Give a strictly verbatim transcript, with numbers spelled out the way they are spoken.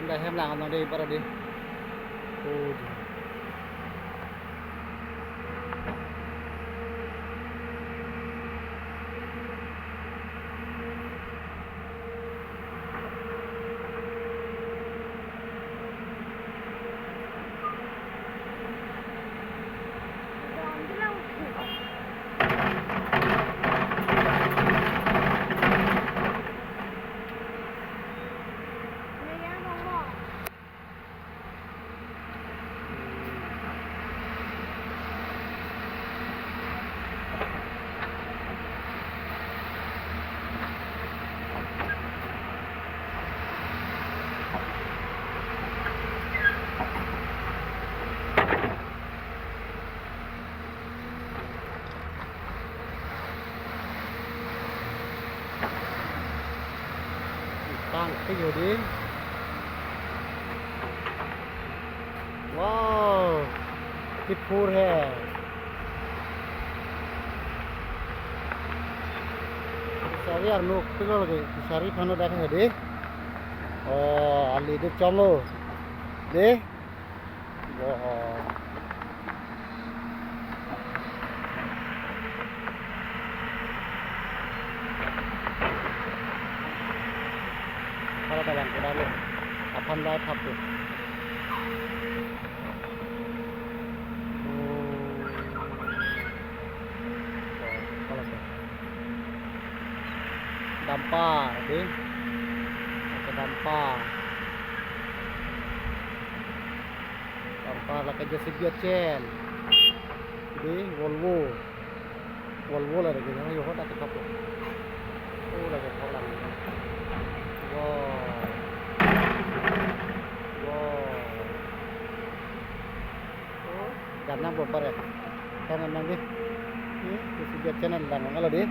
Dak hem lang nang dei para dei. Oh, ji. Tang ke jadi. Wow, kiphur he. Fishery arnok pilo lagi, fishery aphan dak he dei. Oh, ali dei chomlo. Dei. Wow. Para dalam ke dalo. Aphan lai thap tu. Oh. Oh, kalau tu. Dumper, dei. Pakai dumper. Dumper lake J C B achen. Dei, Volvo. Volvo la lagi, yo ho dak ke thap. Oh, lagi thap lang. Wow. Wow. Oh, ganang bro pare. Kan nang dei. Ini, J C B achen lang lo dei.